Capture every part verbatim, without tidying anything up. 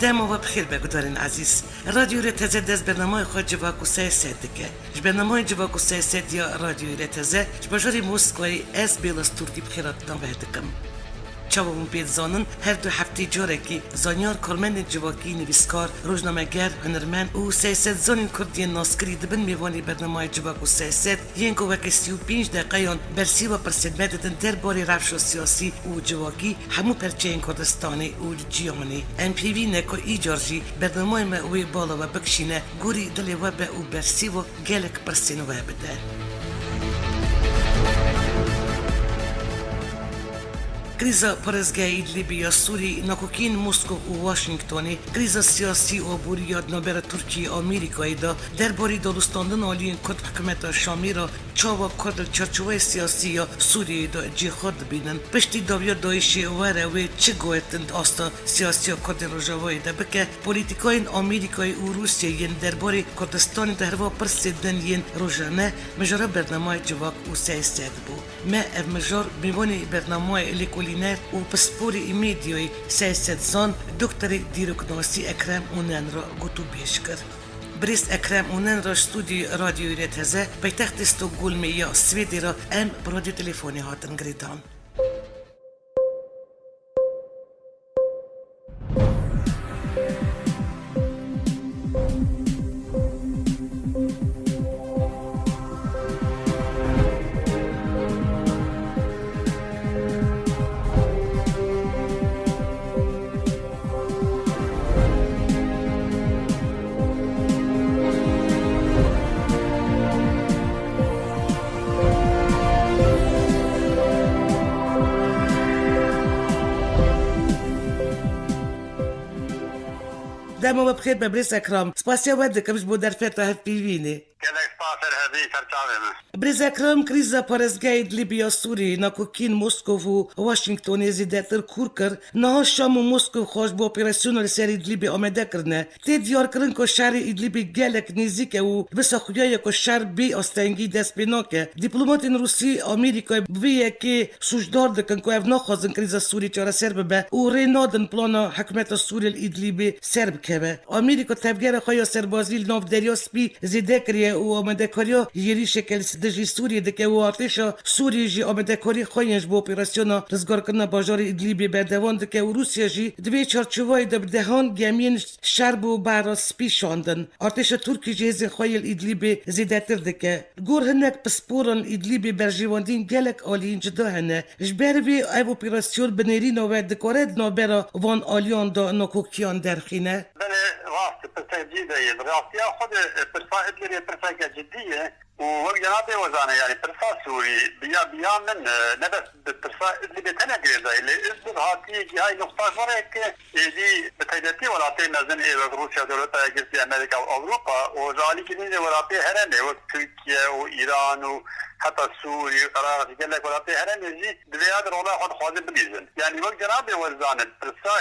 Dema we bi xêr be gudarên ezîz. Radyo Rêteze dest bernameyê xwe Civak û Siyaset dike. Ji bernameyê Civak û Siyaset ya Radyo Rêteze ji bajarê Moskwayê ez Bêla Stûrkî bi xêratina we dikim. Çawa hûn pê dizanin, her du heftê carekê zanyar, karmendên civakî, nivîskar, rojnameger, hunermend û siyasetzanên kurd yên naskirî dibin mêvanê bernameyê Civak û Siyaset, yên ku weke sî û pênc deqeyan bersîva pirsên me didin derbarê rewşa siyasî û civakî hemû perçeyên Kurdistanê û li cîhanê. Em pêvî ne ku îcar jî bernameyê me wê bala we bikişîne, gorî dilê we be û bersîva gelek pirsên we bide. Krîza parêzgeha Îdlîbê ya Sûrî, nakokiyên Moskow û Washingtonê, krîza siyasî û aborî ya di navbera Tirkiyê û Amerîkayê de, derbarê danûstandina aliyên Kurd hikûmeta Şamê re, çawa Kurd li çarçoveyê siyasî ya Sûriyeyê de cî xwe dibînin? Piştî dawiya DAIŞê were wê çi guhertin di asta siyasî ya Kurdên Rojavayê de bike? Polîtîkayên Amerîkayê û Rûsyayê yên derbarê Kurdistanê de herva pirsên din yên rojane mijara bernameyê Civak û Siyaset bû. Me ev mijar mêvanê bernameyê lêkolîner û pisporê medyayê, siyasetzan, doktorê dîroknasî Ekrem Onen re gotûbêj kir. Birêz Ekrem Onen re ji stûdyoyê Radyoyê Rêteze, paytextê Stockholmê ya Swêdê re em bi radyo telefonê hatin girêdan. Dema we bi xêr be, birêz Ekram. Spasiya we dikim ji bo derfeta hevpeyvînê. Gelek spas, ser hevî, ser çavê me. Birêz Ekram, krîza parêzgehê Idlîbê ya Sûriyê, nakokiyên Moskov û Washingtonê zêdetir kûr kir. Niha Şam û Moskov xwe ji bo operasyona li ser Idlîbê amade kirine. Tê diyarkirin ku şerê Idlîbê gelek nêzîk e û wisa xuya ye ku şer bê astengî dest pê nake. Dîplomatên Rûsî Amerîkayê bi vê yekê sûcdar dikin ku ev naxwazin krîza Sûriyê çareser bibe û rê nadin plana hikûmeta Sûriyê li Îdlîbê ser bikeve. Amerîka tevgera xwe ya serbazî li nav Derya Spî zêde kiriye û amadekariya êrîşeke li dijî Sûriyê dike û artêşa Sûriyê jî amadekarî xwe yên ji bo operasyona rizgarkirina bajarê Îdlîbê berdewam dike û Rûsya jî di vê çarçovayê de bi dehan gemiyên şer bo Behra Spî şandin. Artêşa Tirkî jî hêzên xwe yên li Îdlîbê zêdetir dike. Li gor hinek pisporan li Îdlîbê berjewendiyên gelek aliyên cuda hene. Ji ber vê ev operasyon bi nêrîna we dikare di navbera van aliyan de nakokiyan derxîne? Belê, rast e, pirsek cî de ye. Bi rastiya xwe de, e, pirsa Idlibê pirseke cidî ye û wek cenabê we zane, yanî pirsa Sûrî bi ya, bi ya min, e, ne bes bi pirsa Idlibê tene girêdayî, lê Idlib hatiye gihayî nuqtajwareke êdî bi taybetî welatê mezin ê wek Rûsya, Dewleta Yekgirtî, Amerîka û Ewropa û ji alîkî din jî welatê herêmê wek Tirkiye û Îran û heta Sûrî û Iraq jî gelek welatê herêmê jî di vê ya de rola xwe dixwaze bilîzin. Yanî wek cenabê we dizanin, pirsa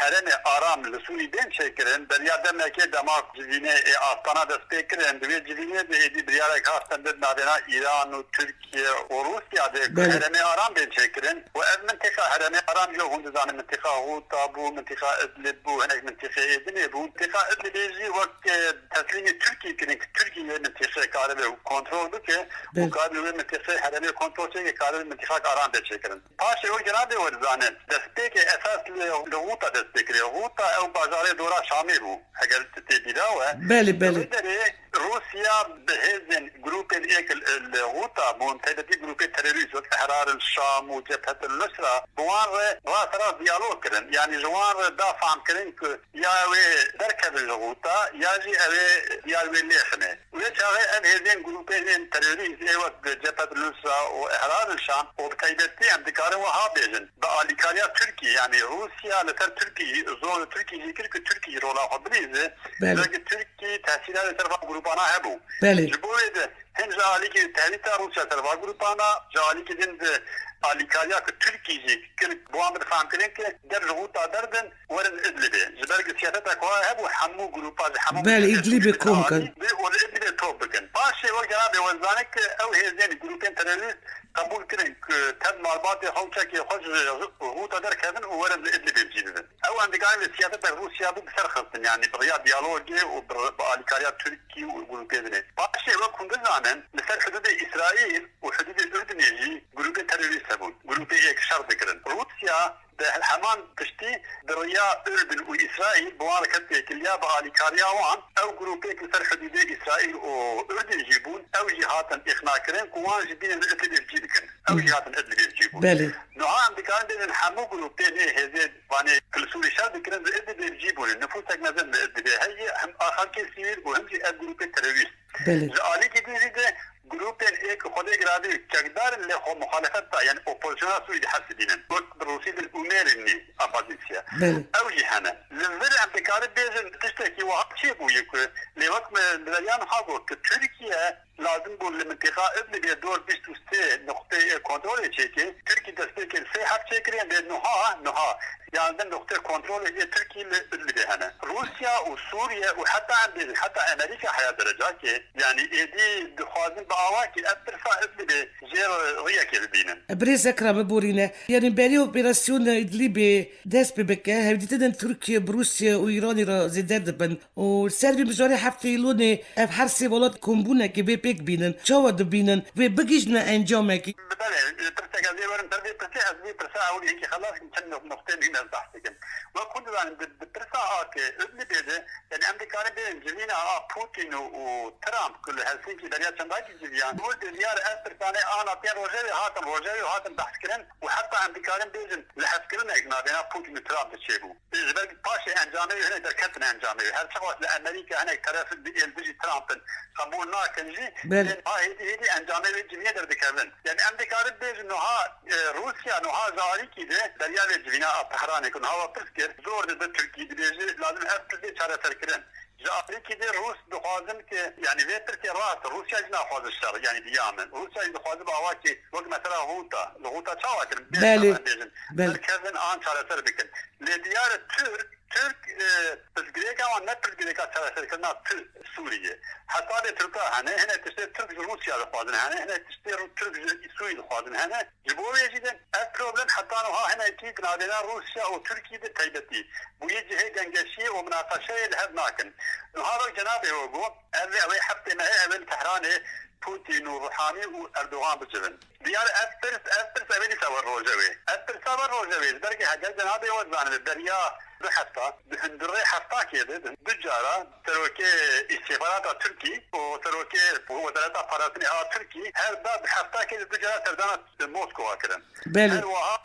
herêmê aram li Sûrî bên çêkirin, beriya demekê dema civînê ê Astana dest pê kirin, di wê civînê de êdî biryarek hat stendin navêna Îran û Tirkiye û Rûsya de ku Belê. herêmê aram bên çêkirin. Û ev mintiqa herêmê aram jî hûn dizanin, mintiqa Xûta bû, mintiqa Idlib bû, hinek mintiqê ê dinê bû. Mintiqa Idlibê jî wek, e, teslîmê Tirkiyê kirin ku Tirkiye mintiqê karibe kontrol bike û Belê. karibe wê mintiqê herêmê kontrol çêke, karibe mintiqak aram bê çêkirin. Paşê wek cenabê we dizanin, destpêkê esas li, li Xûta dest pê kiriye. Xûta ew bajarê dora Şamê bû, eger tu tê bîra we. Belê, Li belê. wê derê Rûsya bi hêzên grûpên êk li, li Xûta bûn, taybetî grûpê terorîst wek Ehrar el Şam û Cebhet el Nusra, bi wan re rast rast diyalog kirin. Yanî ji wan re da fam kirin ku ya ew ê derkevin ji Xûta, ya jî ew ê diyar wê lêxine. Wê çaxê ev hêzên grûpên terorîst ê wek Cebhet el Nusra û Ehrar el Şam û bi taybetî em dikarin wiha bêjin, bi alîkariya Tirkî, yanî Rûsya li ser Tirkî, zor li Tirkî jî kir ku Tirkî rola xwe bilîze. Belê. Belkî Tirkî tesîra li ser van grûpana hebû. Belê. Ji bo wê de hem ji alîkî tehdîta Rûsya ser van grûpana, ji alîkî din de alîkariya ku Tirkî jî kir, bi wan bi difam kirin ki dev ji Xûta derdin, werin Idlibê. Ji ber ku siyaseta ku hebû, hemû grupa ji hemû Belê, Îdlibê kom kirin. Bi û li Idlibê top bikin. Paşê wek cenabê we zane ki ew hêzên grûpên terorîst qebûl kirin ku tev malbatê xwe û çekê xwe ji Xûta derkevin û werin li Idlibê bi cî bibin. Ew em dikarin li siyasetek Rûsya bû bi ser xistin, yanî bi riya diyalogê û bi, bi alîkariya Tirkî û grûpê din ê. Paşê wek hûn dizanin, li ser hidûdê Îsraîl û hidûdê Urdunê jî grûpê terorîst hebûn. Grûpê êk şer dikirin. Rûsya bi heman tiştî bi riya Urdun û Îsraîl bi wan re ket têkiliya, bi alîkariya wan ew grûpêk li ser hidûdê Îsraîl û Urdun jî bûn, ew jî hatin îqnakirin ku wan jî bînin li Idlibê bi cî bikin. Ew jî hatin Idlibê bi cî bûn. Belê. Niha em dikarin bêjin hemû grûpên ê hêzê vanê ku li Sûrî şer dikirin, li Idlibê bi cî bûne. Nifûsek mezin li Idlibê heye, him a xelkê sivîl û him jî ev grûpê terorîst. Belê. Ji alîkî din jî de grûpên ê ku xwedê giradî çekdar in, lê xwe muxalefet da, yani opozisyona Sûrî dihesibînin. Wek bi rûsî din Umerînî opozîsya. Belê. Ew jî hene. Li vir em dikarin bêjin tiştekî wiha çêbûye ku lê wek me li beriya niha got ku Tirkiye lazim bû li mintiqa Idlibê dor bîst û sê nuqteyê kontrolê çêke. Tirkî destpêkê li sê heb çêkiriye, lê nuha, nuha yanzdeh nuqteyê kontrolê yê Tirkî li Idlibê hene. Rûsya û Sûriye û heta em bêjin, heta Amerîka heya derecakê, yanî êdî dixwazin bi awakî ev pirsa Idlibê jê riyekê bibînin. Birêz Ekrem biborîne. Yanî berî operasyona Idlibê dest pê bike, hevdîtinên Tirkiye bi Rûsya û Îranê re zêde dibin. Û li ser vî mijarê heftê Îlonê ev her sê welat kombûnekê vê pêk bînin. Çawa dibînin? Vê bigihîjine encamekî? Belê, pirsek ez ê werim ser vê pirsê, ez vê pirsa ewilî yekî xelas kim, çend noq-, noqteyê muhîm ez behs dikim. Wek hûn dizanin, di, di pirsa a ke Idlibê de, yani em dikarin bêjin civîna a Putin û, û Trump ku li Helsinkî beriya çendakî civiyan, û di diyar ev pirsanê ana tên rojevê hatin, rojevê hatin behs kirin û heta em dikarin bêjin lihevkirinek navêna Putin û Trump de çêbû. Ji ber paşê encamê wê hinek derketin encamê wê. Her çiqas li Amerîka hinek teref li êl dijî Trump in, qebûl nakin jî, Belê. Lê niha hêdî hêdî encamê wê civînê derdikevin. Yani em dikarin bêjin niha, e, Rûsya niha ji alîkî de beriya vê civîna a Tehranê ku niha we pirs kir, zor dide Tirkî, dibêje lazim ev pirs bê çareserkirin. Ji alîkî de Rûs dixwazin ki, yani vê pirsê rast, Rûsya jî naxwaze şer, yani diya min. Rûsya jî dixwaze bi awakî wek mesela Xûta, li Xûta çawa kirin? Bê Belê. Şer em bêjin. Belê. Derkevin an çareser bikin. Lê diyar e Tirk, Tirk, e, pirsgirêka wan ne pirsgirêka çareserkirina Tir-, Sûriyê. Hesabê Tirka hene, hinek tiştê Tirk ji Rûsya dixwazin hene, hinek tiştê Rû-, Tirk ji Sûrî dixwazin hene. Ji bo wê jî de ev problem heta niha hinekî di navbêna Rûsya û Tirkî de taybetî bûye cihê gengeşiyê û minaqeşeyê li hev nakin. Niha wek cenabê we got, ev ê, ew ê heftê me heye, ew ê li Tehranê Putin û Ruhanî û Erdogan bicivin. Diyar ev pirs, ev pirs ev ê dîsa wer rojevê. Ev pirsa wer rojevê, ji ber ku heger cenabê we zanibê beriya du hefta, di hundirê heftakê de du cara serokê îstîxbarata Tirkî û serokê wezareta parastinê a Tirkî her da du heftakê de du cara serdana Moskowa kirin. Belê. Her wiha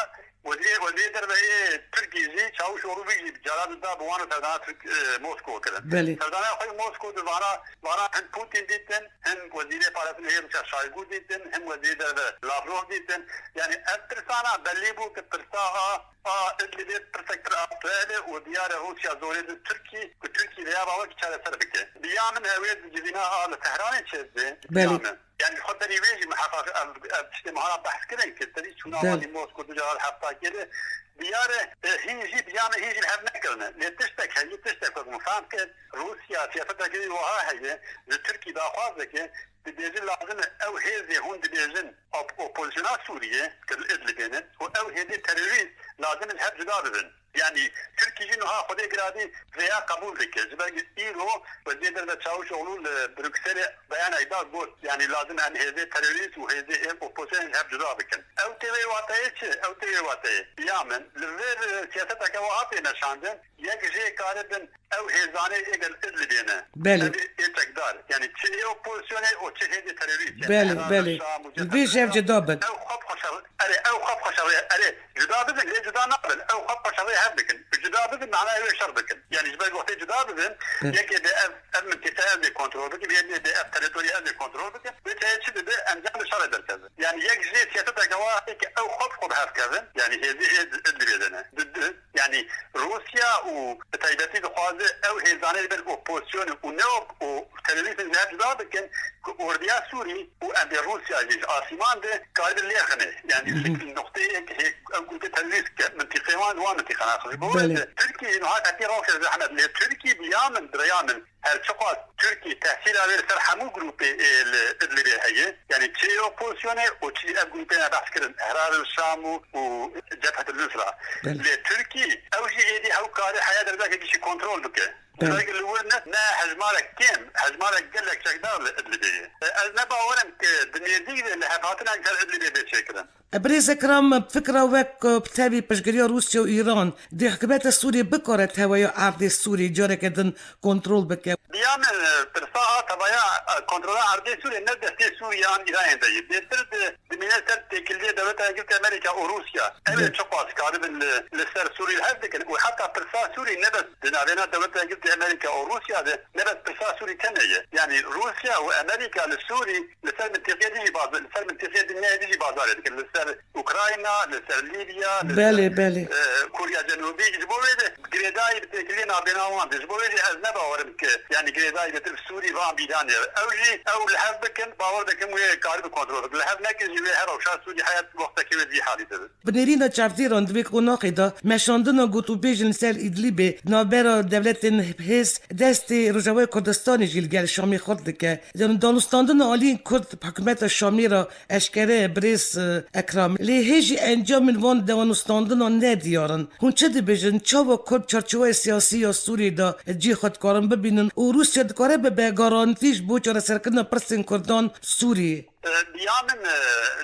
wezîrê, wezîrê derve yê Tirkî jî, Çavuşoglu, vî jî cara di da bi wan re serdana Tirk-, e, Moskowa kirin. Belê. Serdana xwe yê Moskow di vana, vana hin Putin dîtin, hin wezîrê parastinê yê Rûsya Şaygu dîtin, hin wezîrê derve Lavrov dîtin. Yani ev pirsana belî bû ki pirsa a, a Idlibê pirsek pir aktuel e û diyar e Rûsya zorê di Tirkî, ku Tirkî vêya bawekî çareser bike. Diya min ew ê di civîna a li Tehranê çêdibe. Belê. Diya min. Yani xwe berî wê jî miheqaq ev, ev tiştê mehana behs kirin ki serî çûna Belê. Wan li Moskow du cara heftakê de diyar e, e, hîn jî diya min hîn jî li hev nekirine. Lê tiştek heye, tiştek wek min fam kir, Rûsya siyasetekî wiha heye, ji Tirkî daxwaz dike, dibêje lazim e ew hêzê hûn dibêjin op-, opozisyona Sûriyê, ke li Idlibê ne, û ew hêzê terorîst lazim e ji hev cuda bibin. Yani Tirkî jî niha xwedê giradî vêya qebûl dike. Ji ber îro Wezîrê Derve Çavuşoglu li Brukselê beyanek da, got, yani lazim em hêzê terorîst û hêzê ê opozîsyonê ji hev cuda bikin. Ew tê wê wateyê çi? Ew tê wê wateyê. Ya min, li vir, e, siyaseteke wiha tê meşandin, yek jê karibin ew hêzanê ê gel Idlibê ne. Belê. Ev ê çekdar. Yani çi ê opozîsyonê û çi hêzê terorîst. Yani Belê, Herhalde belê. Şam û Li vê ji hev cuda bin. Ew xwe bi xwe şer-, erê, ew xwe bi xwe şerê, erê, cuda bibin, lê cuda nabin. Ew xwe bi xwe şerê hev dikin. Bi cuda bibin, mana ew ê şer bikin. Yani ji ber wextê cuda bibin, Hı. yekê de ev, ev mintîqe ez ê kontrol bikim, yekê de ev teritorî ez ê kontrol bikim. Vê çayê çi dibe, encam bi şerê derkeve. Yani yek jê siyaseteke wa heye ki ew xwe bi xwe bi hev kevin. Yani hêzê ê di, di bêdene. Di, di, yani Rûsya û bi taybetî dixwaze ew hêzanê li ber opozîsyonê û ne op-, û terorîstin ji hev cuda bikin, ku ordiya Sûrî û em bê Rûsya jî ji asîman de karibin lêxine. Yani Hı hı. şekil noqte ew grûpê terorîst ke mintîqê wan, wan mintîqe naxin. Ji bo Belê. Tirkî niha ketî rewşe zehmet. Lê Tirkî bi ya min, bi rêya min, her çiqas Tirkî tesîra wê li ser hemû grûpê ê li Idlibê heye. Yani çi opozisyonê û çi ev grûpê me behs kirin, Ehrar el Şam û, û Cebhet el Nusra. Belê. Lê Tirkî ew jî êdî hew kare heya derecakê gişî kontrol bike. Belê. Belê. Li wir ne, ne hejmarek kêm, hejmarek gelek çekdar li Idlibê ye. Ez ne bawer im ki di nêzîk de lihevhatina li ser Idlibê bê çêkirin. Birêz Ekram, fikra we ku bi tevî piştgiriya Rûsya û Îran dê hikûmeta Sûriyê bikare teveya erdê Sûriyê careke din kontrol bike? Bi ya min, e, pirsa a teveya, e, kontrola erdê Sûriyê ne destê Sûriye an Îranê de ye. Bêtir di, dimîne ser têkiliyê Dewleta Yekgirtî Amerîka û Rûsya. Ew ê Be- çiqas karibin li, li ser Sûrî li hev bikin û heta pirsa Sûrî ne bes di navêna Dewleta Yekgirtî Amerîka û Rûsya de ne bes pirsa Sûrî tenê ye. Yani Rûsya û Amerîka li Sûrî li ser mintîqê dijî bazar, li ser mintîqê dinyayê dijî bazarê dikin. Li ser Ukrayna, li ser Lîbya, li Belê, ser, belê. e, Koriya Cenûbî. Ji bo wê de girêdayî bi têkiliyê navbêna wan de. Ji bo wê jî ez ne bawer im ki, yani girêdayî bêtir bi Sûrî van bîranê. Ew jî, ew li hev bikin, bawer dikim wê karibi kontrol bikin. Li hev nekin jî wê her rewşa Sûrî heyet wextekê wê zî halî dibe. Bi nêrîna çavdêran di vê qonaxê de meşandina gotûbêjin li ser Îdlîbê navbera dewletên hêz destê Rojavayê Kurdistanê jî li gel Şamê xurt dike. Yanî danûstandina aliyên Kurd bi hikûmeta Şamê re eşkere ye, birêz, e, Ekram. Lê hê jî encamên van danûstandinan ne diyar in. Hûn çi dibêjin? Çawa Kurd çarçoweya siyasî ya Sûriyê de cihê xwe dikarin bibînin û Rûsya dikare bibe garantî ji bo çareserkirina pirsên Kurdan Sûriyê? E, bi ya min, e,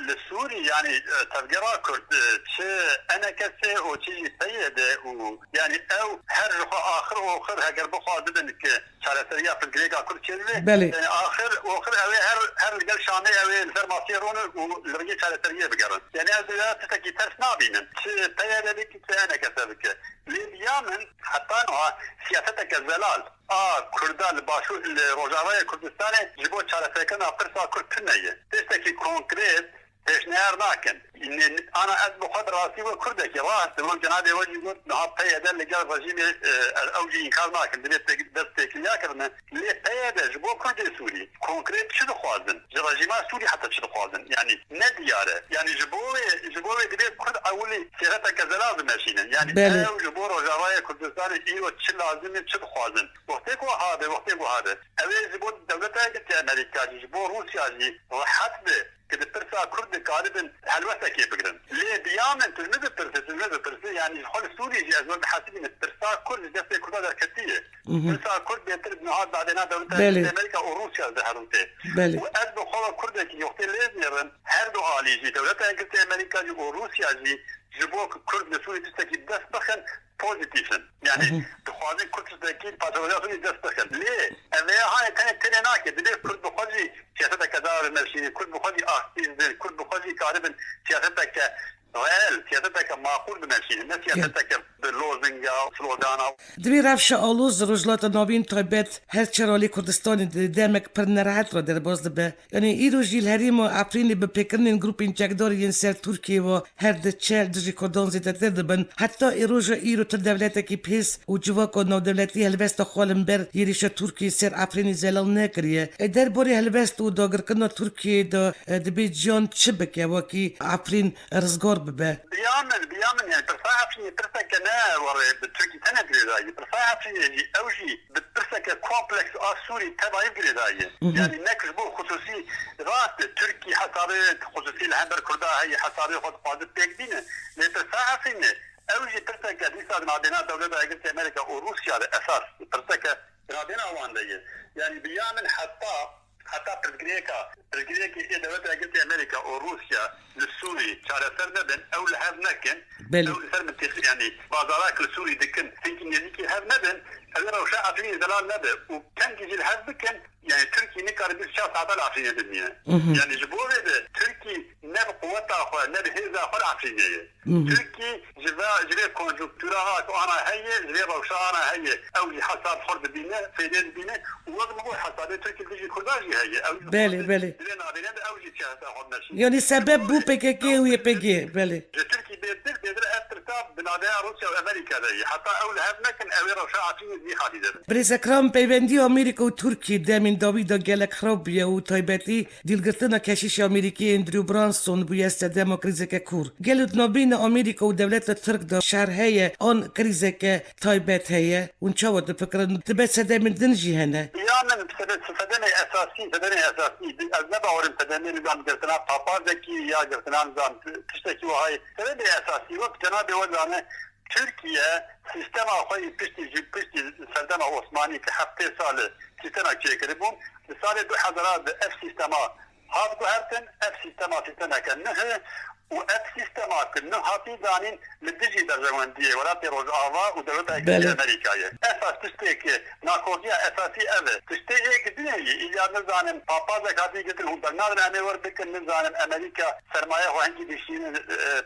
li Sûrî, yanî, e, tevgera Kurd, e, çi E N K S û çi jî P Y D û, yanî, ew her ji xwe axir oxir heger bixwazibin ki çareseriya pirsgirêka Kurd çêbibe, Belê. Yanî, axir oxir ew ê her, her li gel Şamê ew ê li ser masiyê rûnin û li rengê çareseriyê bigerin. Yanî, ez ya tiştekî ters nabînim. Çi P Y D bike, çi E N K S bike. Lê bi ya min, heta niha siyaseteke zelal a Kurda li başûr, li Rojavayê Kurdistanê ji bo çareserkirina pirsa Kurd tune ye. Tiştekî konkret pêşniyar nakin. Nê-, ana ez bi xwe bi rastî wek Kurdekî rast, wek cenabê we jî got, niha P Y D li gel rejîmê, e, ew jî înkar nakin. Divê tê-, dest têkiliya kirine. Lê P Y D ji bo Kurdê Sûrî konkret çi dixwazin? Ji rejîma Sûrî heta çi dixwazin? Yanî ne diyar e. Yanî ji bo wê, ji bo wê divê Kurd ewilî siyaseteke zelal bimeşînin. Yanî Belê. Ew ji bo Rojavayê Kurdistanê îro çi lazim e, çi dixwazin? Wextê ku habe, wextê ku habe. Ew ê ji bo Dewleta Yekgirtî Amerîka jî, ji bo Rûsya jî rehet be, ki di pirsa Kurd dikaribin helwestekê bigirin. Lê bi ya min tu ji min bipirse, tu ji min bipirse, yanî ji xwe li Sûriyê jî ez wek dihesibînim, pirsa Kurd ji destê Kurda derketiye. Mhm. Pirsa Kurd bêtir bi niha dadêna Dewleta Belê. Yekgirtî Amerîka û Rûsya diherûte. Belê. Û ez bi xwe wek Kurdekî yoxtê lê nêrin, her du alî jî, Dewleta Yekgirtî Amerîka jî û Rûsya jî ji bo ku Kurd li Sûriyê tiştekî bi dest bixin, pozîtîf in. Yanî Mhm. dixwazin Kurd tiştekî parçebaziya Sûriyê dest bixin. Lê ev ê hanê tenê têlê nake. Divê Kurd bi xwe jî siyaseteke dar bimeşînin. Kurd bi xwe jî aktîf bin. Kurd bi xwe jî karibin siyaseteke reel, siyaseteke maqûl bimeşînin. Ne siyaseteke bi lozinga, slogana. Di vê rewşa aloz Rojhilata Navîn taybet her çar alî Kurdistanê di demek pir nerehet re derbas dibe. Yanî îro jî li herêma Efrînê bi pêkirinên grûpên çekdar yên ser Tirkiyê ve her diçe dijî Kurdan zêdetir dibin. Heta îroja îro tu dewletekî bi hêz û civaka navdewletî helwesta xwe li hember êrişa Tirkiyê ser Efrînê zelal nekiriye. E, derbarê helwest û dagirkirina Tirkiyê de, e, dibê ciyan çi bike wekî Efrîn rizgar bibe? Bi ya min, bi ya min, yani pirsa Efrînê pirseke ne were bi Tirkî tenê girêdayî. Pirsa Efrînê jî, ew jî bi pirseke kompleks a Sûrî tevayî girêdayî. Mhm. Yani nek ji bo xusûsî rast e, Tirkî hesabê xusûsî li hember Kurda heye, hesabê xwe dixwaze pêk bîne. Lê pirsa Efrînê, ew jî pirseke dîsa di navbêna Dewleta Yekgirtî Amerîka û Rûsya de esas pirseke di navbêna wan de ye. Yani bi ya min heta, heta pirsgirêka, pirsgirêkê ê Dewleta Yekgirtî Amerîka û Rûsya li Sûrî çareser nebin, ew li hev nekin, Belê. Ew li ser mintîqî, yani bazarak li Sûrî dikin, hinkî nêzîkî hev nebin, ew rewşa Efrînê zelal nebe û kengî jî li hev bikin, yani Tirkî nikare bîst û çar saeta li Efrînê bimîne. Mhm. Yani ji bo vê de Tirkî ne bi quweta xwe, ne bi hêza xwe li Efrînê ye. Mhm. Tirkî ji ve, ji vê konjunktûra a ku ana heye, ji vê rewşa ana heye, ew jî hesab xwe dibîne, fêdê dibîne û wek min got hesabê Tirkî dijî Kurda jî heye. Ew jî Belê, xwe belê. Di vê navênê de ew jî siyaseta xwe dimeşîne. Yani sebep bû P K K û Y P G, belê. Ji Tirkî bêtir, bêtir ev tirsa bi Nadeya Rûsya û Amerîka de ye. Heta ew li hev nekin, ew ê rewşa Efrînê di vî xalî de bin. Birêz Ekram, peywendî Amerîka û Tirkiyê demên dawî de gelek xirab bûye û taybetî dîlgirtina keşîşê Amerîkî Andrew Branson bûye sedema krîzeke kûr. Gelo di navbeyna Amerîka û dewleta Tirk de şer heye an krîzeke taybet heye? Hûn çawa difikirin? Dibe sedemên din jî hene? Ya min sede-, sedemê esasî, sedemê esasî, ez ne bawerim sedemê nizam girtina papazekî ya girtina nizam tiştekî wahayê. Sebebê esasî wek cenabê we zane, Tirkiye sîstema xwe yî piştî jî, piştî serdema Osmanî ki heftê sal e sîstema çêkiribûn, di salê du hezar de ev sîstema hat guhertin, ev sîstema sîstemeke nuh e û ev sîstema ki nuh hatî danîn li dijî berjewendiyê welatê Rojava û dewleta Yekîtiya Belê. Amerîka ye. Esas tiştê ki nakokiya esasî ev e. Tiştê ê ki dinê yî, îcar nizanin papazek hatî girtin hûn bernadin em ê wer bikin, nizanin Amerîka sermaye xwe hinkî dişînin, e,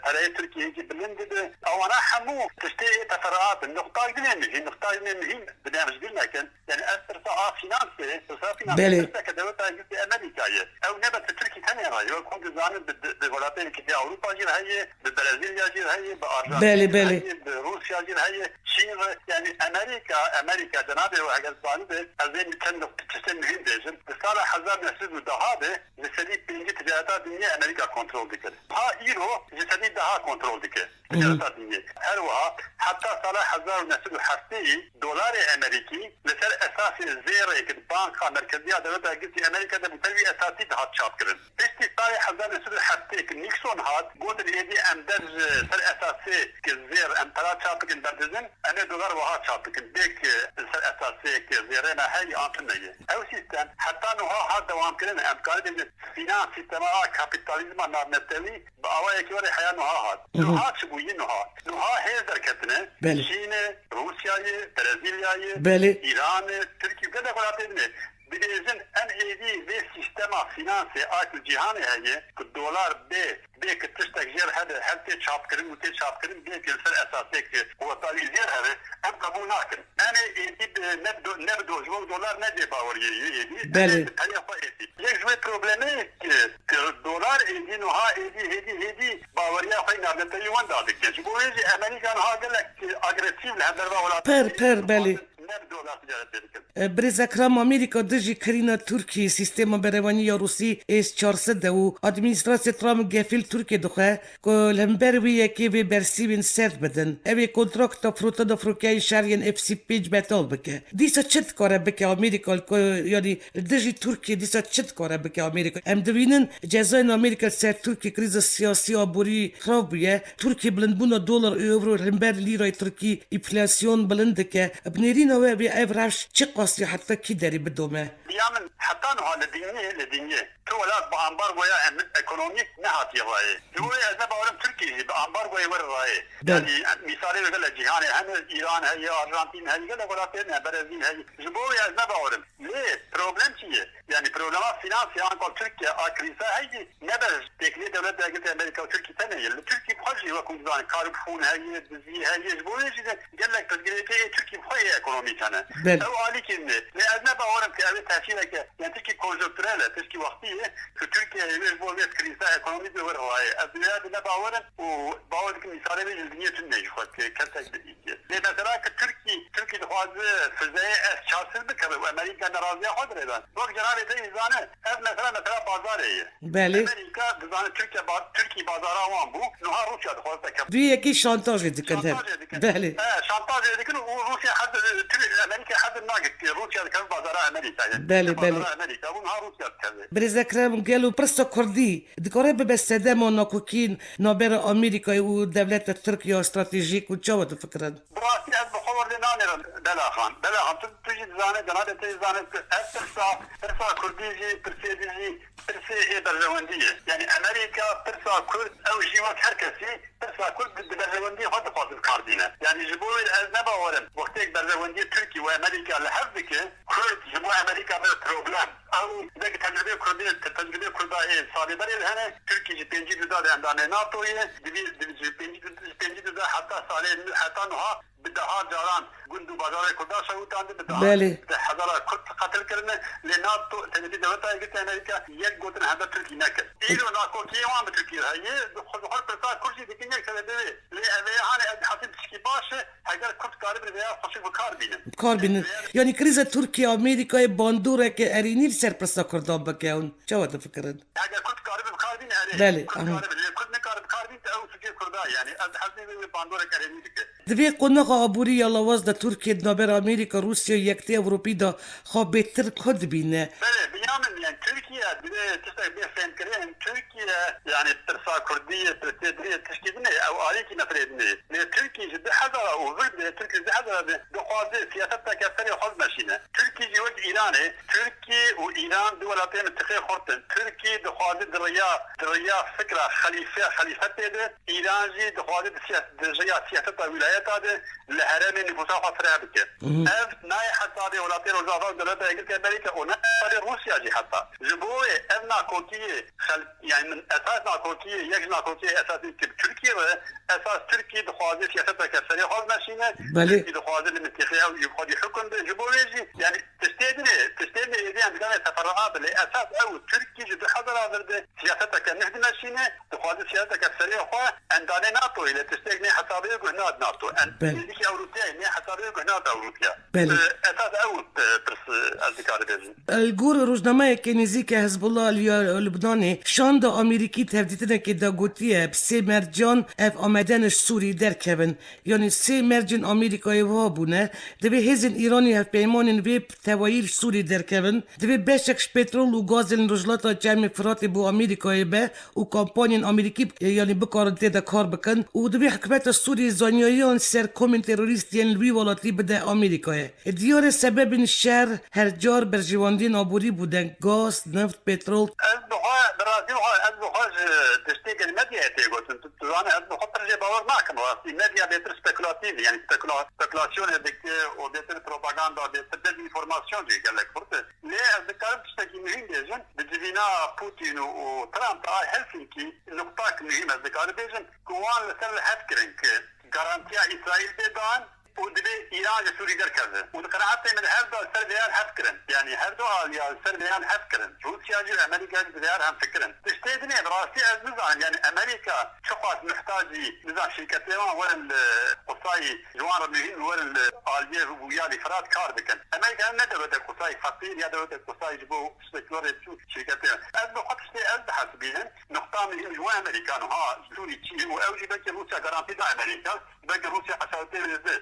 pereyê Tirkiyê hinkî bilind dibe. Ewana hemû tiştê ê teferruat in. Nuqtak dinê mihîm, nuqtak dinê mihîm dinê em ji bîr nekin. Yani ev pirsa a finansê, pirsa finansê Belê. Pirseke dewleta Yekîtiya Amerîka ye. Ew ne bes bi Tirkî tenê re ye. Wek hûn dizanin bi, bi, bi welatê Yekîtiya Ewropa jî re heye, bi Brezîlya jî re heye, bi Arjantin Belê, jî re belê. Heye, bi Rûsya jî re heye, Çîn re. Yani Amerîka, Amerîka cenabê we heger zanibe, ez ê çend tiştên muhîm bêjim. Di sala hezar neh sed û deh de ji sedî pêncî ticareta dinyê Amerîka kontrol dikir. Ha îro ji sedî deh kontrol dike. Hı hı. Ticareta dinyê. Her wiha heta sala hezar û neh sed û heftê dolarê Amerîkî li ser esasê zêrê ki di Banka Merkezî ya Dewleta Yekgirtî Amerîka de bi ser wî esasî dihat çapkirin. Piştî salê hezar neh sed û heftê ki Nixon hat, gotin êdî em der ji ser esasê ki zêr em pera çap bikin berdizin, em ê dolar wiha çap bikin. Bê ki li ser esasê ki zêrê me heyî an tune ye. Ew sîstem heta niha hat dewamkirin. Em karibin finans sîstema a kapîtalîzma navnetewî bi awayekî werê heya nuha hat. Hı hı. Nuha çi bûyî nuha? Nuha hêz derketine. Belê. Çîn e, Rûsya ye, Brezîlya ye, Belê. Îran e, Tirkî gelek welatê din e. Dibêjin em êdî vê sîstema fînansê a ku cîhanê heye, ku dolar bê, bê ki tiştek jêr hebe, hev tê çapkirin û tê çapkirin bê ki li ser esasê ki wetalî jêr hebe, em qebûl nakin. Em ê êdî bi, ne bi do-, ne bi do-, ji bo dolar ne dê baweriyê yê êdî, em Belê. Ê bi perê xwe êdî. Yek ji wê problemê ki, ki dolar êdî, nuha êdî, hêdî, hêdî baweriya xwe yî navnetewî wenda dike. Ji bo wê jî Amerîka niha gelek agresîf li hemberva welatê Pir, pir, belê. Ne bi dolar ticaret tê dikin. E, Birêz Ekram, Amerîka dijî kirîna Tirkiyê sîstema berevanî ya Rûsî S çar sed e û administrasya Trump gefîl Tirkiyê dixwe ku li hember wê yekê vê bersîvên sert bidin. Ew ê kontrakta firotina firokeyên şer yên F pênc betal bike. Dîsa çi dikare bike Amerîka li ku, yanî li dijî Tirkiyê dîsa çi dikare bike Amerîka? Em dibînin cezayên Amerîka li ser Tirkiyê krîza siyasî aborî xirab bûye. Tirkiyê bilindbûna dolar û euro li hember lîrayê Tirkî enflasyon bilind dike. Bi nêrîna we vê ev rewş çiqas ya heta kî derê bidome? Ya min heta niha li dinyê, li dinyê tu welat bi ambargoya em-, ekonomîk nehatiye rayê. Ji bo wê ez ne bawerim Tirkiye jî bi ambargoyê were rayê. Belê. Yanî mîsalê wê gelek cîhanê hene, Îran heye, Arjantîn heye, gelek welatê hene, Brezîl heye. Ji bo wê ez ne bawerim. Lê problem çi ye? Yanî problema fînansê anka Tirkiye a krîza heye, ne ber têkiliyê dewleta Yekgirtî Amerîka û Tirkî tenê ye. Li Tirkî bi xwe jî wekû dizanî korupsiyon heye, dizî heye. Ji bo wê jî de gelek pirsgirêkê ê Tirkî bi xwe yê ekonomîk hene. Belê. Ew alîkî ne. Lê ez ne bawerim ku ew ê tesîreke, yani tişkî konjonkturel e, tişkî wextî ye, ku Tirkiye wê ji bo vê krîza ekonomîk wê were rayê. Ez vêya de ne bawerim û bawer dikim mîsalê wê li dinyê tune ji xwe ke-, kesek bi-, Lê mesela ki Tirkî, Tirkî dixwaze fizeyê S çar sed bikeve û Amerîka neraziya xwe dirêdan. Wek cenabê te jî zane, ev mesela, mesela bazarê ye. Belê. Amerîka dizane Tirkiye ba-, Tirkî bazara wan bû, niha Rûsya dixwaze te keve. Vê yekê şantajê dikin, he. Şantajê dikin. Belê. He, şantajê dikin û Rûsya hez, Tir-, Amerîka hez nake ki Rûsya dikeve bazara Amerîkayê. Belê, Bazara belê. Amerîka bû, niha Rûsya dikeve. Birêz Ekrem, gelo pirsa Kurdî dikare bibe sedema nakokiyên navbera Amerîkayê û dewleta Tirk ya stratejîk û çawa difikirin? Bi rastî ez bi xwe werdê nanêrim Bela Xan. Bela Xan, tu, tu jî dizanî, cenabê te jî dizanî ku ev pirsa, pirsa Kurdî jî, pirsê din jî, pirsê ê berjewendî ye. Yanî Amerîka pirsa Kurd, ew jî wek her kesî pirsa Kurd di, di berjewendiyê xwe dixwaze bi kar bîne. Yanî ji bo wê ez ne bawerim wextêk berjewendiyê Tirkî û Amerîka li hev dike, Kurd ji bo Amerîka be problem. Ew belkî tecrûbeyê Kurdî, te-, tecrûbeyê Kurda ê salê berê li hene, Tirkî ji pêncî duda de endamê NATO ye, divî, divî ji pêncî du, ji pêncî duda heta salê, heta niha bi Daha caran gund û bajarê Kurdan şewitandin, bi daha Belê. Deh hezara Kurd qetil kirine. Lê NATO, tenê dewleta Yekgirtî Amerîka yek gotin hember Tirkî nekir. Îro nakokiyê wan bi Tirkî re heye, bi xwe, bi xwe pirsa Kurd jî dikin yek sebebê wê. Lê ev ê hanê ez dihesibim tişkî baş e, heger Kurd karibin vêya xweşik bi kar bînin. Bi kar bînin. Yanî krîza Tirkiye Amerîkayê bandoreke erênî li ser pirsa Kurdan bike hûn çawa difikirin? Eger Kurd karibe bi kar bîne, erê. Belê, Kurd aha. Karibe, lê Kurd nikare bi kar bîne, ew suçê Kurda ye. Yanî ez dihesibim wê bandorek erênî dike. Di vê qonaxa aborî ya lawaz de Tirkiye di navbera Amerîka, Rûsya û Yekitî Ewropî de xwe bêtir ku dibîne? Belê, bi ya min, yani Tirkiye divê tiştek bê fêmkirin. Tirkiye, yani pirsa Kurdî ye, pirsê din ye, tişkî din e, ew alîkî meselê din e. Lê Tirkiye ji du hezar û vir de, Tirkiye ji du hezar de dixwaze siyaseteke serê xwe bimeşîne. Tirkiye jî wek Îranê, Tirkiye û Îran du welatê mintîqê xurt in. Tirkiye dixwaze di riya, di riya fikra xelîfe, xelîfetê de, Îran jî dixwaze di siya-, di riya siyaseta wîlayeta de li herêmê nifûsa xwe fireh bike. Mhm. Ev nayê hesabê welatê Rojava û Dewleta Yekgirtî Amerîka û nayê hesabê Rûsya jî heta. Ji bo wê ev nakokiyê xel-, yani min esas nakokiyê, yek ji nakokiyê esasî ki bi Tirkiye re, esas Tirkiye dixwaze siyaseteke serê xwe bimeşîne. Belê. Tirkiye dixwaze li mintîqê ew jî xwedî hukm be. Ji bo wê jî, yani tiştê din e, tiştê din e, êdî em dikanê teferruat be. Lê esas ew Tirkiye ji du hezar a vir de siyaseteke nuh dimeşîne. Dixwaze siyaseteke serê xwe endamê NATOyê, lê tiştek nê hesabê guhna di NATO. En-, Belê. Nêzîkî Ewropayê, nê hesabê guhna di Ewropaya. Belê. Ee, esas ew, e, pirs, e, ez dikare bêjim. Li gor rojnameyeke nêzîke Hezbollah li ya Lubnanê şanda Amerîkî tevdîtinekê de gotiye, bi sê mercan ev amade ne ji Sûrî derkevin. Yanî sê mercên Amerîkayê wiha bûne. Divê hêzên Îranî hevpeymanên vê tevayî li Sûrî derkevin. Divê beşek ji petrol û gazên li Rojhilata Çermê Firatê bo Amerîkayê be û kampanyên Amerîkî, e, yanî bikarin tê de kar bikin û divê hikûmeta Sûriyê zanyayiyan ser komên terorîst yên li wî welatî bide Amerîkayê. E, diyar e sebebên şer her car berjewendiyên aborî bûne, gaz, neft, petrol. Ez bi xwe, bi rastî xwe, ez bi xwe ji tiştê gelî medyayê tê gotin. Tu, tu zanî, ez bi xwe pir jê bawer nakim rastî. Medya bêtir spekulatif, yani spekula-, spekulasyonê dike û bêtir propaganda, bêtir dezinformasyon jî gelek xurt e. Lê ez dikarim tiştekî muhîm bêjim, di civîna Putin û, û Trump a Helsinkî nuqtak muhîm ez dikarim bêjim, ku wan li ser li hev kirin, ki garantiya Îsraîl bê dan û divê Îran ji Sûrî derkeve. Û di qenaetê min her du li ser vê yan hev kirin. Yanî her du aliya li ser vê yan hev kirin. Rûsya jî û Amerîka jî di vê yan hev fikirin. Tiştê din e, bi rastî ez nizanim. Yanî Amerîka çiqas muhtacî, nizam şîrketê wan werin li qusayî ji wan re muhîm werin li aliyê Rûyalî Firat kar bikin. Amerîka ne dewletek qusayî feqîr ya dewletek qusayî ji bo spekülarê çû şîrketê. Ez bi xwe tiştê ez dihesibînim. Nuqta muhîm ji we Amerîkan ha Sûrî çi ye û ew jî belkî Rûsya garantî da Amerîka. Belkî Rûsya eşartê vêde.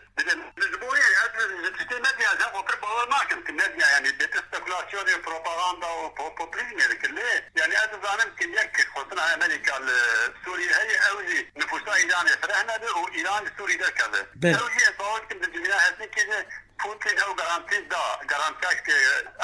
Ji bo wê ez ji tiştê medya ez hevpir bawer nakim ki medya, yani bêtir spekulasyonê, propaganda û po-, populîzmê dikir. Lê yani ez dizanim ki yek xwestina Amerîka li Sûriyê heye, ew jî nifûsa Îranê fireh nebe û Îran ji Sûrî derkeve. Belê. Ew jî ez bawer dikim di civîna Helsinkî de Putin ew garantî da, garantiyek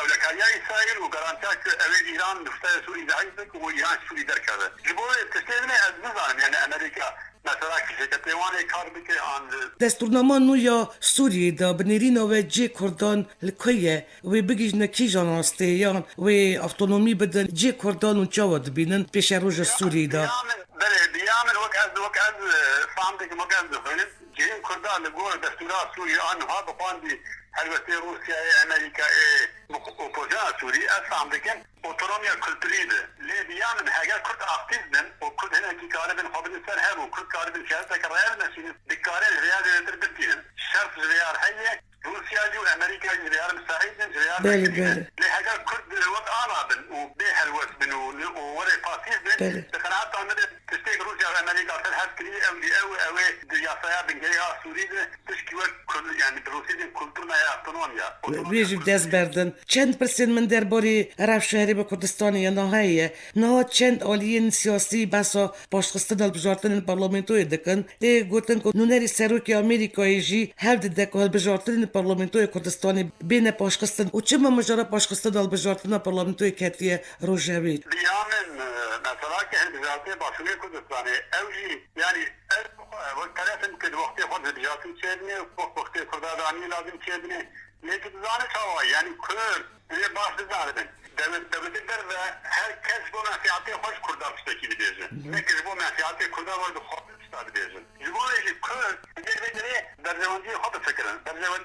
ewlekariya Îsraîl û garantiyek ew ê Îran nifûsa Sûrî zehîf bike û Îran ji Sûrî derkeve. Ji bo wê tiştê din e ez nizanim, yani Amerîka mesela ki şirketê wan ê kar bike an li Destûrnama nû ya Sûriyê de bi nêrîna we cihê Kurdan li ku ye? Wê bigihîjne kîjan rastiyê yan wê avtonomî bidin cihê Kurdan û çawa dibînin pêşeroja Sûriyê de? Ya min, belê, bi ya min wek ez, wek ez, e, fam dikim, wek ez dixwînim. Cihên Kurda li gor destûra Sûriyê a niha bi xwendî helwestê Rûsyayê, Amerîkayê, bi opozîsyona Sûrî, ez fam dikim, otonomiya kulturî be. Lê bi ya min heger Kurd aktîf bin û Kurd hinekî karibin xwe bidin ser hev û Kurd karibin siyaseteke reel meşînin, dikarin ji vêya zêdetir bitînin. Şert ji vêya heye, Rûsya jî û Amerîka jî ji vêya misaîd in, ji vêya Belê, vekirî ne. Belê. Lê heger Kurd wek ana bin û bê helwest bin û, û were pasîf bin, Belê. Di qenaeta min de tiştê Rûsya û Amerîka ser hev kirî, ew jî ew, ew ê di yasaya bingerî a Sûrî de Tişkî wek kul-, yani bi rûsî dên kulturna ya avtonomiya. Wê jî bi dest berdin. Çend pirsên min derbarê rewşa Herêma Kurdistanê ya niha heye. Niha çend aliyên siyasî behsa paşxistina hilbijartinên parlamentoyê dikin. Tê gotin ku nûnerê serokê Amerîkayê jî hewl dide ku hilbijartinên parlamentoyê Kurdistanê bêne paşxistin. Û çima mijara paşxistina hilbijartina parlamentoyê ketiye rojevê? Bi ya min, e, mesela ke hilbijartinê Başûrê Kurdistanê, ew jî, yani, Ez bi xwe wek terefim ki di wextê xwe de hilbijartin çêbinê û wek wextê Kurda de anî lazim çêbinê. Lê tu dizanî çawa, yanî Kurd divê baş bizanibin. Dewlet, dewletê derve her kes ji bo menfîatê xwe ji Kurda tiştekî dibêje. Hı hı. Ne ki ji bo menfîatê Kurda werdixwazin tişta dibêjin. Ji bo wê jî Kurd divê vê derê berjewendiyê xwe bifikire.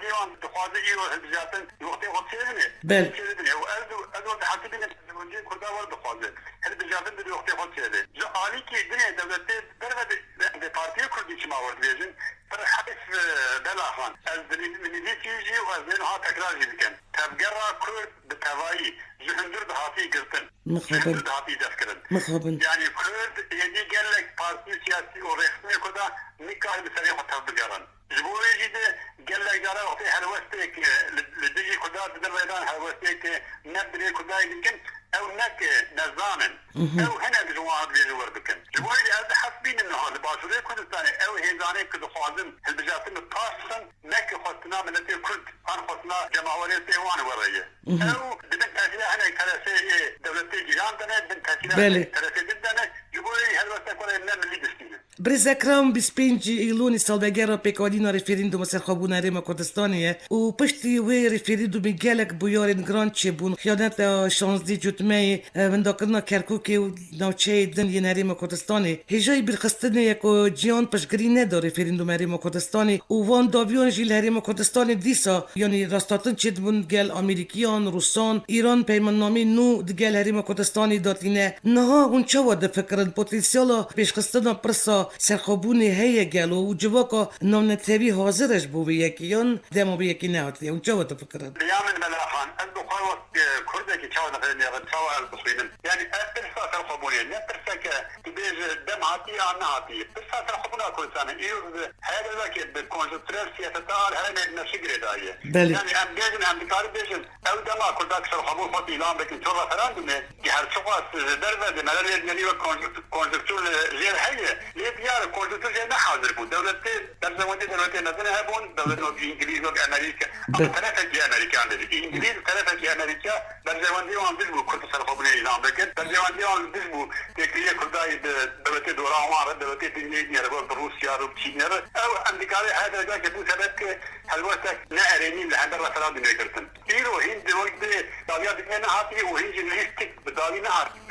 Ê wan dixwaze îro hilbijartin di wextê xwe çêbine. Bel. Çêbine û ez, ez weke hesibînim, Kurda wer dixwaze hilbijartin di wextê xwe çêbe. Ji alîkî dinê dewletê derve de, de partiyê Kurdî çima wer dibêjin? Pir heyf, e, Bela Xan. Ez di nivî-, nivîsî jî û ez ê niha tekrar jî dikim. Tevgera Kurd bi tevayî ji hundir dihatî girtin. Ji hundir dihatî destkirin. Mixabin. Yanî Kurd êdî gelek partî siyasî û rêxistinê ku da nikare bi serê xwe tev bigerin. Ji bo wê jî de gelek cara wextê helwestêk, e, li, li dijî Kurda didin rêdan helwestêk, e, ne bi rê Kurdayê dikin, ew ne ki nezan in. Mhm. Ew hinek ji wan dibêjin wer bikin. Ji bo wê jî ez dihesibînim niha li Başûrê Kurdistanê ew hêzanê ku dixwazin hilbijartin bi paş bixin, ne ki xwestina miletê Kurd an xwestina cemawerê tê wan were ye. Mhm. Ew dibin tesîra hinek teresê ê dewletê cîran de ne, bin tesîra Belê. hinek teresê din de ne, ji bo wê jî helwestek were ne milî distînin. Birêz Ekrem, bîst pênc îlonî salvegera pêkhatîna referînduma serxwebûna Herêma Kurdistanê ye û piştî wê referîndumê gelek bûyerên giran çêbûn. Xiyaneta şazdî cotmeyê, e, windakirina Kerkûkê û navçeyê din yên Herêma Kurdistanê. Hêjayî bîrxistinê ye ku cîhan piştgirî neda referînduma Herêma Kurdistanê û van dawiyan jî li Herêma Kurdistanê dîsa, yanî rasthatin çêdibûn gel Amerîkiyan, Rûsan, Îran peymannameyên nû di gel Herêma Kurdistanê datîne. Niha hûn çawa difikirin? Potensiyala pêşxistina pirsa serxwebûnê heye gelo û civaka navnetewî hazir e ji bo vê yekê, yan dema vê yekê nehatiye? Hûn çawa difikirin? Biya min Mela Xan, ez bi xwe wek, e, Kurdekî çawa dixênim, çawa ez dixwînim? Yanî ev pirsa serxwebûnê ne pirseke tu bêje dem hatiye an nehatiye. Pirsa serxwebûna Kurdistanê îro bi her wekê bi konjonkturel siyaseta al herêmê bi nefsî girêdayî ye. Belê. Yanî em bêjin, em dikarin bêjin, ew dema Kurda ki serxwebûn xwe îlan bikin, ço referandumê, ki her çiqas ji derve de mele lê dinêrî wek konjunk-, konjonktur li jêr heye, lê diyar e konjonktur jê ne hazir bû. Dewletê, berjewendî dewletê mezin hebûn, dewletên wek Îngilîz, wek Amerîka, Be- ama terefekî Amerîkan dibî. Îngilîz terefekî Amerîka berjewendî wan dij bû Kurd serxwebûnê îlan bikin. Berjewendî wan dij bû têkiliyê Kurdayê di dewletê dora wan re, dewletê dinyê dinê re, wek bi Rûsya re û Çînê re. Ew em dikarê her derecakê bû sebeb ki helwestek ne erênî li hember referandumê girtin. Îro hîn di wek dê dawiya dinyê nehatiye û hîn jî lîstik bi dawî nehatiye.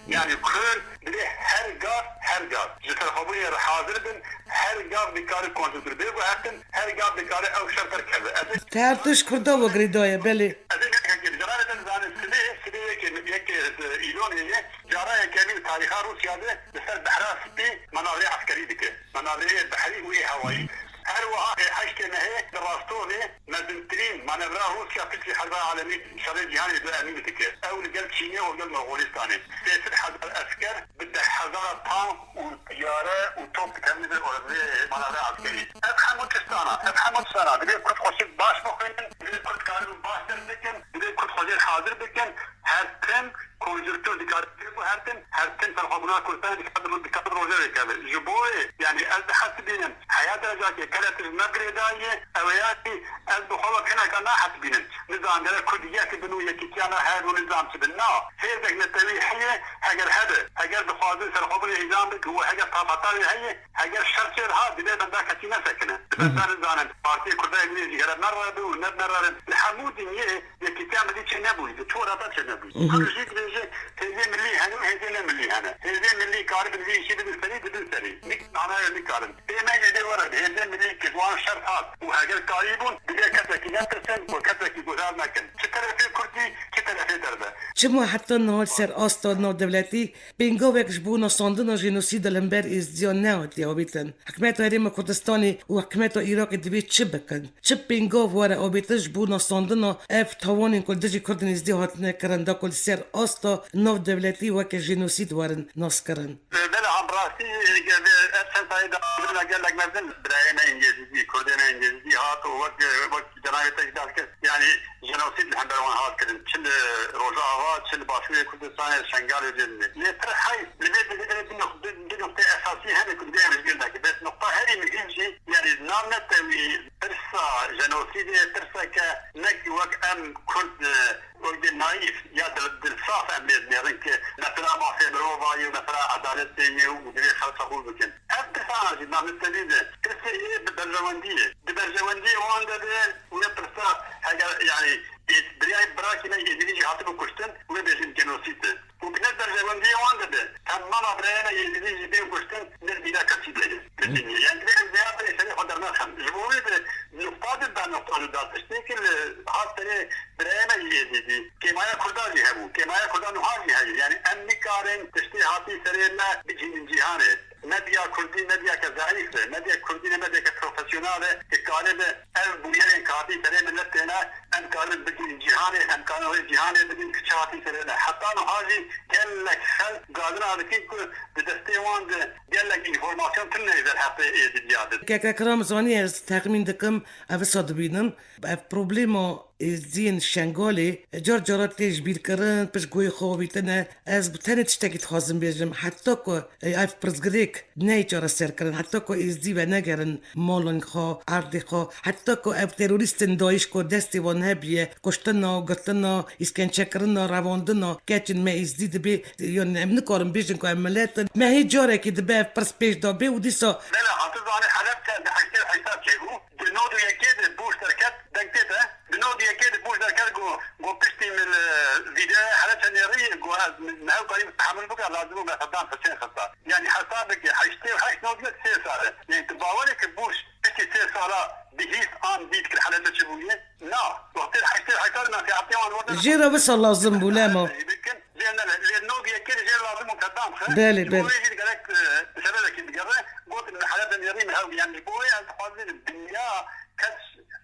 Yanî Kurd divê her gav, her gav ji serxwebûnê re hazir bin, her gav dikare konjonktûr bê guhertin, her gav dikare ew şer derkeve. Ez ê Te her tişt Kurda we girêdaye, belê. Ez ê nekekê, cara de dizanin, sibê, sibê yekê, yekê, e, îlonê ye, cara yekemîn tarîxa Rûsya de li ser Behra Spî manevrê eskerî dike. Manevrê behrî û yê hewayî. Her wiha ê heştê mehê di Rostovê mezintirîn manevra Rûsya piştî Herba Alemî, şerê cîhanê du emîn dike. Ew li gel Çînê û gel Moxolistanê. Sê sed hezar esker bi deh hezar tank û tiyare û top dikevin vê, vê manevra eskerî. Ev hemû tiştana, ev hemû tiştana divê Kurd xwe şik baş bixwînin, divê Kurd karibû baş derdikin, divê Kurd xwe jê hazir bikin. Her tim konjonktur dikare pê guhertin, her tim serxwebûna Kurdistanê dikare, dikare rojevê keve. Ji bo wê, yanî ez dihesibînim, heya derecakê kele tişt me girêdayî ye, ew ê yanî ez bi xwe wek hineka nahesibînim. Nizam gere Kurd yek bin û yekîtiya me hebû nizam çi bin. Na, hêzek netewî heye, heger hebe, heger dixwazin serxwebûnê îlan bikin û heger tafata wê heye, heger şer çê diha, divê benda kesî nesekine. Di benda nizanin, Partiyê Kurda Êzidî gere me re bi û ne me re. Li hemû dinyê Yekîtiya milî çênebûyî, di tu welata çênebûyî. Hı hı. Kurd jî dibêje hêzên milî hene û hêzên ne milî hene. Hêzên milî karibin vî îşî bidin serî, dibin serî. Nik-, ana nikarin. Pê me jî dê were, hêzên milî ki ji wan şert hat û heger karîbûn, divê kesekî netirsin û kesekî guhdar nekin. Çi terefê Kurdî, çi terefê derve. Çima heta niha li ser asta navdewletî pêngavek ji bo nasandina jenosîda li hember Êzidiyan nehatiye avêtin? Hikûmeta Herêma Kurdistanê û hikûmeta Iraqê divê çi bikin? Çi pêngav were avêtin ji bo nasandina ev tawanên ku li dijî Kurdên Êzidî hatine kirin, da ku li ser asta navdewletî weke jenosîd werin naskirin? Bela, em rastî, ev çend sayê dawî gelek mezin birayê me yên Êzidî, Kurdê me yên Êzidî hat û wek, wek cenabê te jî dest kir, yanî jenosîd li hember wan hat kirin. Çi li Rojava, çi li Başûrê Kurdistanê, Şengalê, cêdinê. Lê pir heyf, li vê dilê du nuq-, du, du nuqteyê esasî hene ku divê em ji bîr nekin. Bes nuqta herî muhîm jî, yanî navnetewî pirsa jenosîdê, pirseke ne ki wek em Kurd, e, wek dê naîf ya dil, dilsaf em lê dinêrin ki mesela mafê mirova ye û mesela edaletê ye û divê xelk qebûl bikin. Ev pirsana jî navnetewî de, pirsê yê bi berjewendî ye. Di berjewendiyê wan de be, wê pirsa heger, yanî, ê, birayê birakî me Êzidî jî hatibû kuştin, wê bêjin genosîd e. Û bi ne berjewendiyê wan de be, temama birayê me Êzidî jî bên kuştin, ne bîra kesî de ye. Li dinyê. Yanî, divê em vêya berê serê xwe dernexin. Ji bo wê de nuqta di da nuqta di da Medeke profesyonel e, ki karibe ev bûyerên ki hatî serê milet têne, em karin bidin cîhanê, em karin wê cîhanê bidin ki çi hatî serê ne. Heta niha jî gelek xelk gadina dikin ku di destê wan de gelek înformasyon tune ji derheqê Êzidiya de. Kek Ekram zanî ez texmîn dikim, ev wisa dibînim. Ev problema Êzdiyên Şengalê car cara tê ji bîr kirin, pişt guhê xwe avîtine. Ez bi tenê tiştekî dixwazim bêjim, heta ku ev pirsgirêk neyê çareser kirin, heta ku Êzdî venegerin malên xwe, erdê xwe, heta ku ev terorîstên DAIŞ ku destê wan hebiye, kuştina, girtina, îskençekirina, revandina keçên me Êzdî dibê, yanî em nikarin bêjin ku ev milet in. Me hê carekê dibe ev pirs pêş de bê û dîsa Bela, ha tu zanî Helebçe di heştê û heşta çêbû. Di nod û yekê de Bush derket, deng tê te? Di nod û yekê de Bush derket, got, got piştî min, e, vîdeoya Helebçe nêrî, got ez, min, min ew karî tehemil bike, lazim bû me Seddam Husên xista. Yanî hesab bike, heştê û heşt nod û yek sê sal e. Yanî tu bawerê ki Bush piştî sê sala bihîst an dît ki Helebçe çi bûye? Na. Wextê heştê û heşt sal menfîatê wan werdin. Jê re wisa lazim bû, lema. Bikin. Lê ne, lê nod û yekê de jê lazim û Seddam xe. Belê, Ji bo belê. Wê jî gerek, e, bi sebebekî digere, gotin, "Min Helebê nêrî min hew." Yanî ji bo wê ez dixwazim dinya kes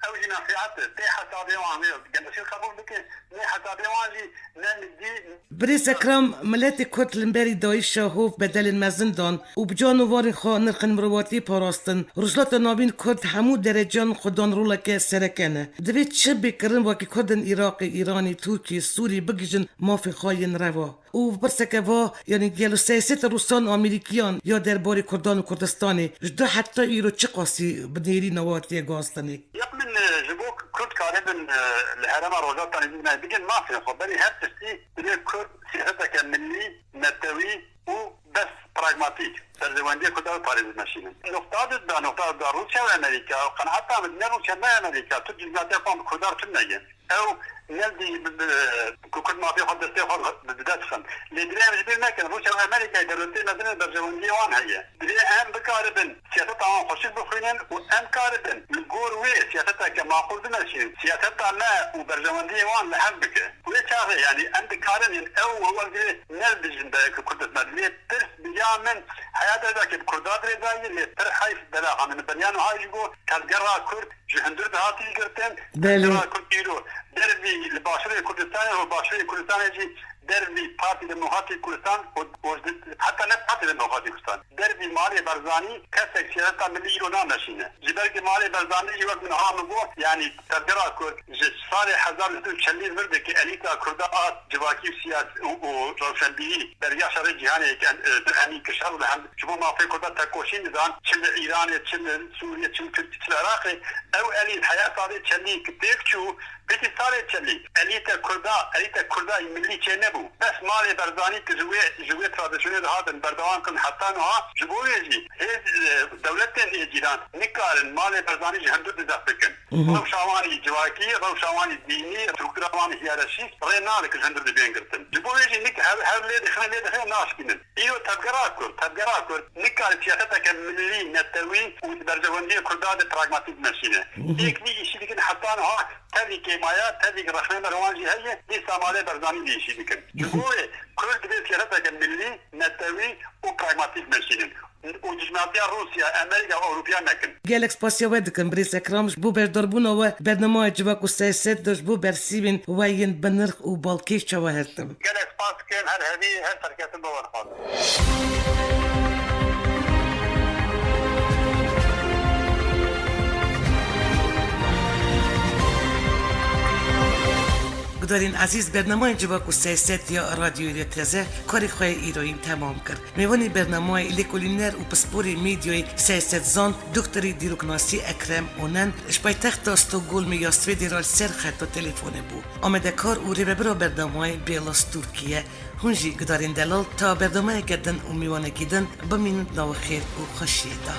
ew jî menfîat tê hesabê wan wê gendeşî qebûl bike, ne hesabê wan jî ne nizî. Birêz Ekram, miletê Kurd li berî DAIŞa hov bedelên mezin dan û bi can û varên xwe nirxên mirovatiyê parastin. Rojhilata Navîn Kurd hemû dereceyan xwe dan roleke sereke ne. Divê çi bê kirin wekî Kurdên Iraqê, Îranê, Tirkiyê, Sûrî bigihîjin mafê xwe yên reva? Û pirseke va, yanî gelo siyaseta Rûsan û Amerîkiyan ya derbarê Kurdan û Kurdistanê ji do heta îro çiqasî bi nêrî newatiye guhastinê? Ya min, e, ji bo Kurd karibin, e, li herêma Rojhilata Nêzîk nayê bigin mafê xwe, berî her tiştî divê Kurd siyaseteke milî, netewî û bes pragmatîk berjewendiyê Kurdan parêz meşînin. Noqta du da, noqta du da Rûsya û Amerîka, qenaeta min ne Rûsya ne Amerîka, tu cîhatiya xwe bi Kurdan tune ye. Ew ne dî bi, bi, ku Kurd mafê xwe destê xwe bi dest xin. Lê divê em ji bîr nekin, Rûsya û Amerîkayê dewletê mezin ên berjewendiyê wan heye. Divê em bikaribin siyaseta wan xweşik bixwînin û em karibin li gor wê siyaseteke maqûl bimeşînin. Siyaseta me û berjewendiyê wan li hev bike. Wê çaxê, yanî em dikarin, yanî ew wek divê ne li dijî me, ku Kurd dest me. Lê pirs bi ya min heya derekê bi Kurda dirê dayî, lê pir heyf bela xanin. Beriya niha ji bo tevgera Kurd ji hundir dihatî girtin. Belê. Tevgera Kurd îro dervî li başûrê Kurdistanê û başûrê Kurdistanê jî dervî Partî Demokratîk Kurdistan û, û ji, heta ne Partî Demokratîk Kurdistan, dervî malê Barzanî kesek siyaseta milî îro nameşîne. Ji ber ku malê Barzanî jî wek min ha min got, yanî tevgera Kurd ji salê hezar neh sed û çelî vir de ki elîta Kurda a civakî û siyasî û, û rewşenbîrî beriya şerê cîhanê yek, e, du emî kişand li hem ji bo mafê Kurda tekoşîn didan, çi li Îranê, çi li Sûriyê, çi li Tirkiyê, çi li Iraqê, ew elî heya salê çelî ki têk çû, piştî salê çelî, elîte Kurda, elîte Kurda yî milî çênebû. Bes malê Barzanî ki ji wê, ji wê tradisyonê dihatin berdewam kirin heta niha, ji bo wê jî hêz, e, dewletên ê cîran nikarin malê Barzanî ji hundir dizef bikin. Mhm. Rewşa wan î civakî, rewşa wan î dînî, struktûra wan î hiyerarşîk rê nade ki ji hundir dibên girtin. Ji bo wê jî nik hev, hev lê dixine, lê dixine naşkînin. Îro tevgera Kurd, tevgera Kurd nikare siyaseteke milî, netewî û di berjewendiyê Kurda de pragmatîk meşîne. Mhm. Êk vî îşî dikin heta niha tevî kêmaya, tevî rexne me li wan jî heye, dîsa malê Barzanî vî îşî dikin. Ji bo wê Kurd divê siyaseteke milî, netewî û pragmatîk meşînin û dijminatiya Rûsya, Amerîka û Ewropiya nekin. Gelek spasiya we dikim, birêz Ekram, ji bo beşdarbûna we bernamaya Civak û Siyaset de ji bo bersîvên we yên binirx û balkêş çawa hertim. Gelek spas dikim, her hevî, her serkeftin bo we dixwazim. Gudarên ezîz, bernamayên Civak û Siyaset ya Radyoyê Rêteze karê xwe îroyîn temam kir. Mêvanê bernamayê lêkolîner û pisporê medyayê siyasetzan doktorê dîroknasî Ekrem Onen ji paytexta Stockholmê ya Swêdê re li ser xeta telefonê bû. Amadekar û rêvebira bernamayê Bêlas Turkiye. Hûn jî gudarên delal ta bernameyeke din û mêvanekî din bimînin di nava xêr û xweşiyê de.